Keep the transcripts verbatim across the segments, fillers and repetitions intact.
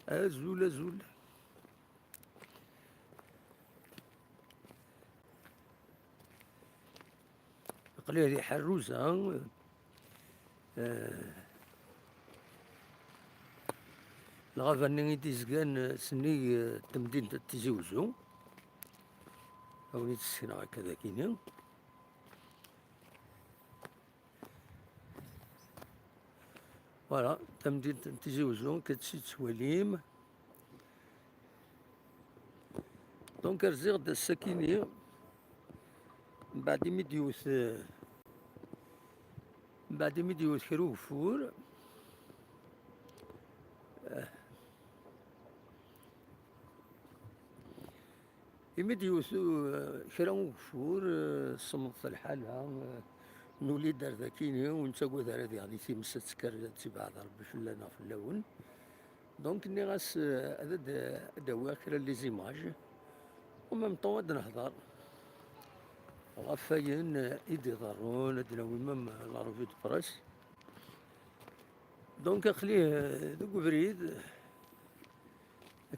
Azul, azul. Aql-i di Ḥerruza, eh, lɣaba-nni i d-izgan, eh, sennig, eh, temdint n Tizi Uzzu. Ad wen-id-ssekneɣ akka d akini. Voilà, tamdint n Tizi Uzzu, akka tt-id-tettwalim. Donc, rziɣ-d ass-akini, mbeɛd imi d-yewwet, mbeɛd imi d-yewwet kra ugeffur. Imi d-yewwet, uh, kra ugeffur, uh, semmeḍet lḥala, uh, nuli-d ar dakini, ur nettagad ara diɣen i times ad tekker, ad tibɛed Rebbi fell-aneɣ, fell-awen. Donc, nniɣ-as, uh, ad, ad, ad d-awiɣ kra n les images. En même temps, ad nehḍer ɣef wayen, uh, i d-iḍerrun, ad d-nawi même la revue de presse. Donc, aql-i, uh, deg ubrid,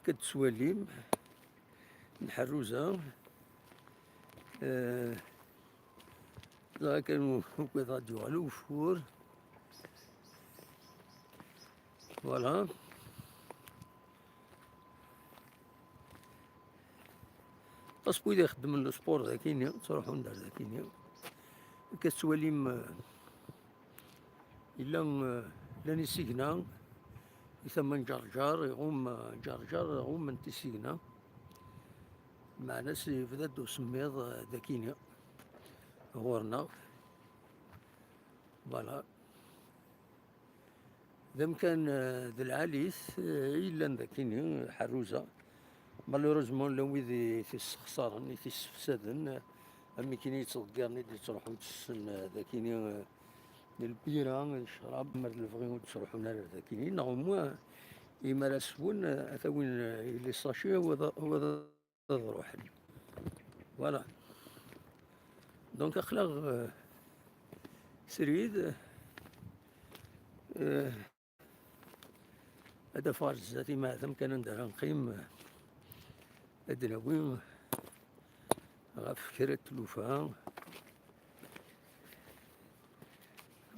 akka d-tettwalim. Nḥerruza. Eh, dɣa kan u-, ugadeɣ ad d-yuɣal ugeffur. Voilà. Aṭas n wid ixeddmen le sport d akini, ttruḥun-d ar dakini. Akka tettwalim, eh, Yella, eh, llan isigna i tama n Ǧerǧer, iɣumm, eh, Ǧerǧer, ɣummen tisigna. Meɛna s-, yebda-d usemmiḍ, eh, dakini ɣur-neɣ. Voilà. D amkan, eh, d lɛali-t, eh, i yellan dakini, Ḥerruza. Malheureusement, llan wid i t-issexṣaren, i t-issefsaden, eh, am nekkini yettḍeggiren i d-yettruḥun ttessen, eh, dakini, eh, d lbira, d ccrab, mer d lebɣi ur d-ttruḥun ara ar dakini, neɣ au moins, imi ara swen, eh, ad t-awin, eh, les sachets, u ad, u ad ad ruḥen. Voilà. Donc, aql-aɣ, euh, srid, euh, ad afeɣ ar zdat, imahat amkan anda ara neqqim, euh, ad d-nawi ɣef kra n tlufa.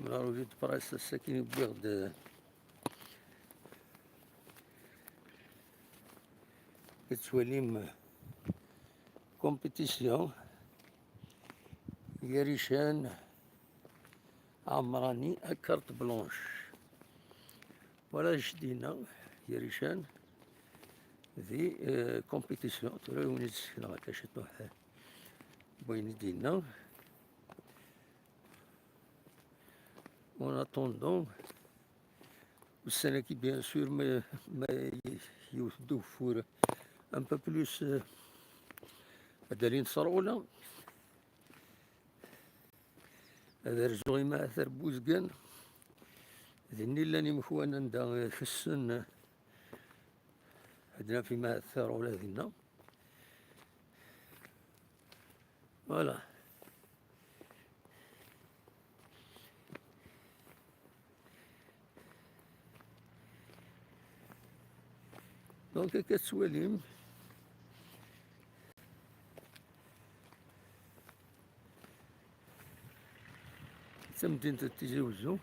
Mla revue de presse, ass-agi wwiɣ-d, euh, Tettwalim compétition gar Ican Ɛemrani à carte blanche. Voilà acu d-yenna gar Ican di, euh, compétition. Tura ad wen-d-sekneɣ akka ciṭuḥ, euh, n wayen i d-yenna. En attendant, ussan-agi, bien sûr, ma, ma yiwet-d ugeffur un peu plus, euh, ad alin s rɣula. Ad rzuɣ imahat ar Buzgan. Dinni llan imekwan anda, euh, kessen, euh, ad naf imahat rɣula dinna. Voilà. Donc, akka tettwalim, d tamdint n Tizi Wezzu.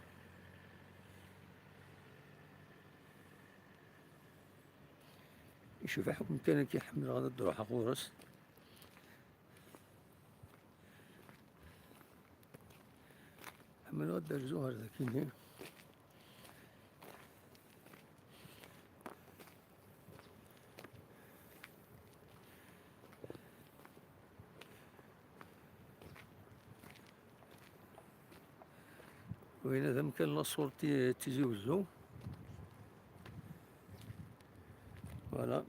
Icbeḥ akk umkan-agi, ḥemmleɣ ad d-ruḥeɣ ɣur-s. Ḥemmleɣ ad d-rzuɣ ar dakini. Winna d amkan la sortie Tizi Wezzu. Voilà.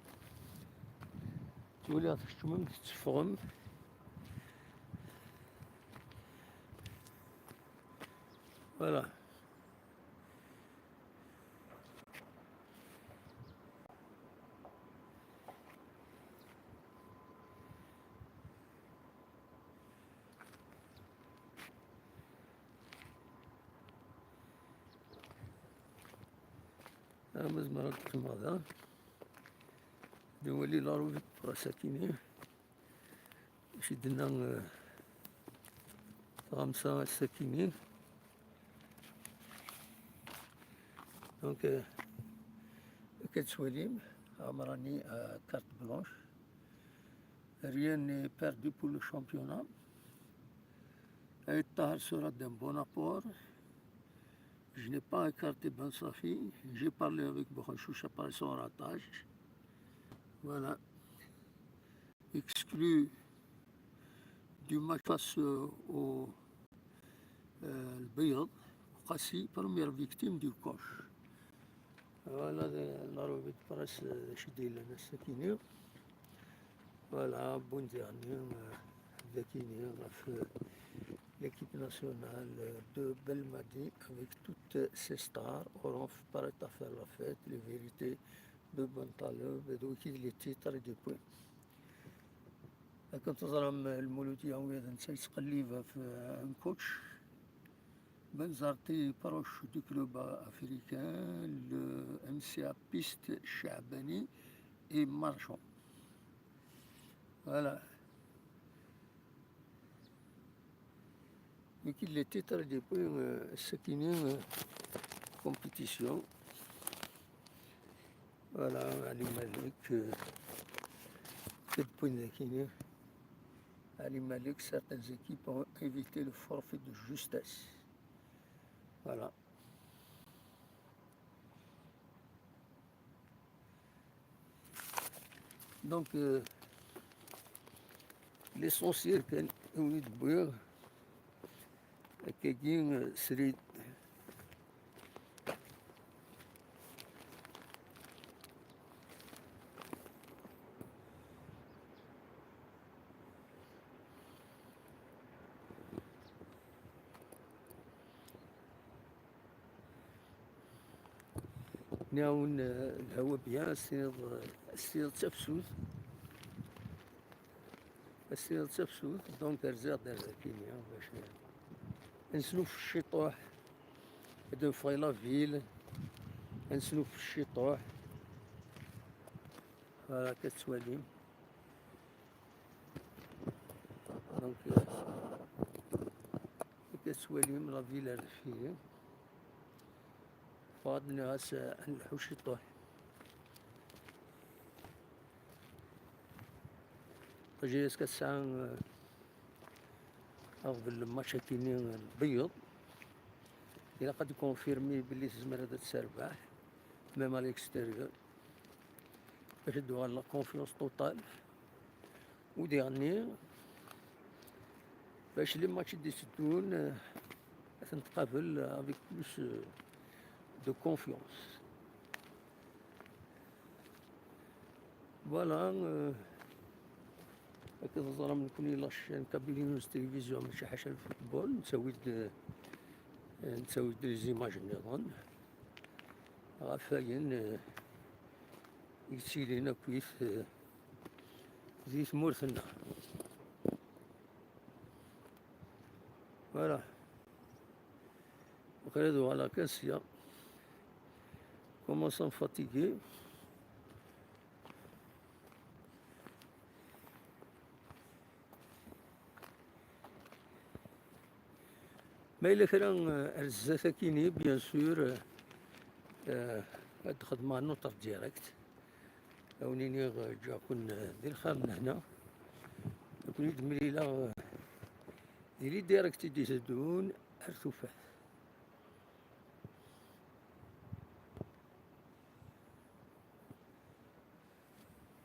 Ttwaliɣ tkeččmem, tetteffɣem. Voilà. Ah, ma zemreɣ ad qqimeɣ da. Nwali la revue de presse akini. Acu i d-tenna, eh, tɣamsa ass-akini. Donc, euh, akka tettwalim, Amrani, euh, carte blanche. Rien n'est perdu pour le championnat. Aït Tahar sera d'un bon apport. Je n'ai pas écarté Ben Safi. J'ai parlé avec Bokhanchouch après son ratage. Voilà. Exclu du match face, euh, au, euh, Al Bayad, Qassi, première victime du coach. Voilà, de la revue de presse, euh, chez Dylan Sakini. Voilà, bon dernier, euh, Dakini, euh, l'équipe nationale, euh, de Belmadi avec toutes ses stars. Orange prête à faire la fête, les vérités de Bon Taleb, et donc les titres et des points. Akken teẓram, Lmulud Yaouid netta yettqellib ɣef un coach. Benzarti proche du club africain, le M C A piste Chabani et Marchand. Voilà. Mais qu'il les titres depuis, euh, ce qui nous, euh, compétition. Voilà, Ali Malik, euh, depuis le Kenya. Ali Malik, certaines équipes ont évité le forfait de justesse. Voilà. Donc, euh, l'essentiel kan awi d-wwiɣ akkagi, euh, srid. Nniɣ-awen, eh, lhawa bien, ass-nniḍ, eh, ass-nniḍ d tafsut. Ass-nniḍ d tafsut, donc rziɣ-d ar dakini, bac, eh, ad nesnuf ciṭuḥ, ad neffeɣ i la ville, ad nesnuf ciṭuḥ. Voilà, akka tettwalim. Donc, euh, akka tettwalim la ville ar deffir. Fad nniɣ-as, euh, ad nelḥu ciṭuḥ. J S K tesɛa, euh, aɣbel n match akini, euh, Lbeyyeḍ. Ilaq ad tkonfirmi belli tezmer ad tt-terbeḥ, même à l'extérieur. Bac ad d-tuɣal la confiance totale. U diɣenni, bac les matchs i d-iteddun, euh, ad ten-tqabel avec plus, euh, de confiance. Voilà, euh, akka teẓram nekkni la chaîne Kabylie News Télévision, mačči ḥaca lfutbol, nettawi-d, euh, nettawi-d les images nniḍen ɣef wayen, euh, yettilin akkit, euh, di tmurt-nneɣ. Voilà. Waqila ad uɣaleɣ kan sya. Commence à me fatiguer. Ma yella kra, eh, ar zdat akini, bien sûr, eh, eh, ad xedmeɣ notre direct. Ad wen-iniɣ, eh, ǧǧiɣ-ken, eh, di lxir n lehna. Ad ken-id-mlileɣ, eh, di les directs i d-iteddun ar tufat.